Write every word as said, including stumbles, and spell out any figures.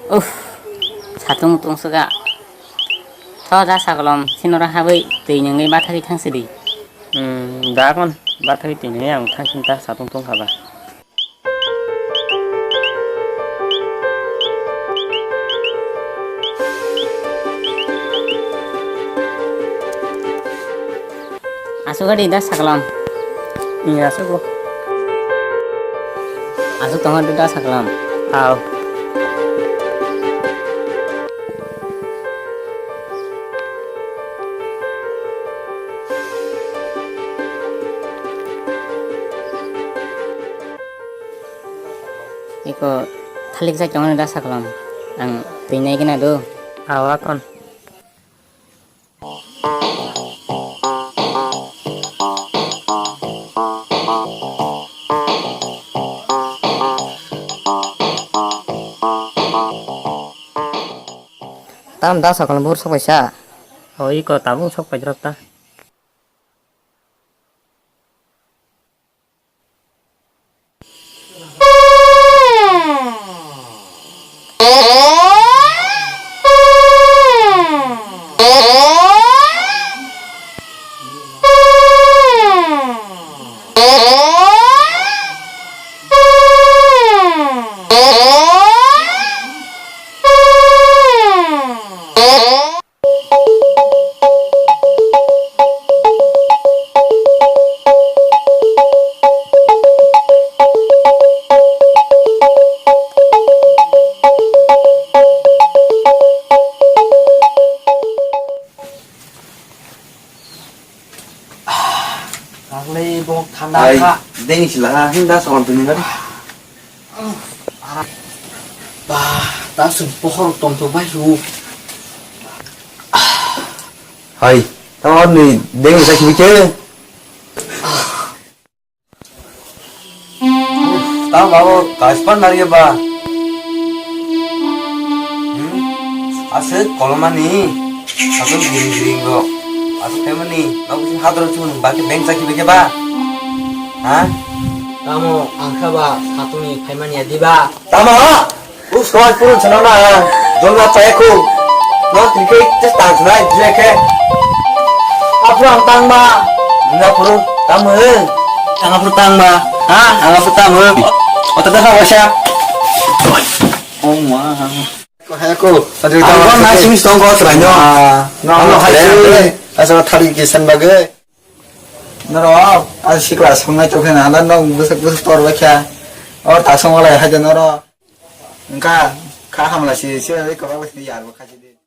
Uff, satung mutung swkha. Tho da sakolom, sinoro habwi twi nungwi bathagwi thangsi di. Hmm, da kon, bathagwi twi nungwi ang thangsin ta satung tungkha ba. Asuk adi da saklam. Iya, asuk. Asuk tongo da saklam. Aw. Iko thalik jai tongo da saklam. Ang twi nai gina do. Aw, akon. Tam da sakal bur sok paisa. O iko tabuk sok paijak ta. Naglai bo thanda. Ai, kha. Deng sila ha, hinda soal tuni kan. Ba, ta sung pohor tong to bai hu. Hai, ta hor ni deng sa kibike. Ta babu, kaspan nari ba. Hmm? Ase kolomani, asal giring giring go. Asal temani, babu si hadro chun, baki beng sa kibike ba. Ha? Tamo, angkha ba, satuni phaimani adi ba. Tamo, ha? Us kawai purun sana na, dol na chaya ko. No, tike tes tang sana, jile ke. Apro ang tang ma. Na purun, tamo. Ang apro tang ma. Ha, ang apro tang ma. Oto ta sa wasa. Oh, ma. Ko hai ko. Ang ko na sing song ko trai no. No, no, hai. Asa thari kisan bage. Norok, a sikla songnai tokhe na, hala nok bwswk bwswk tor bai kha. O ta song walai hai de norok. Wngkha, kha hamla si, si bai kwbang bai si yar bo kha si de.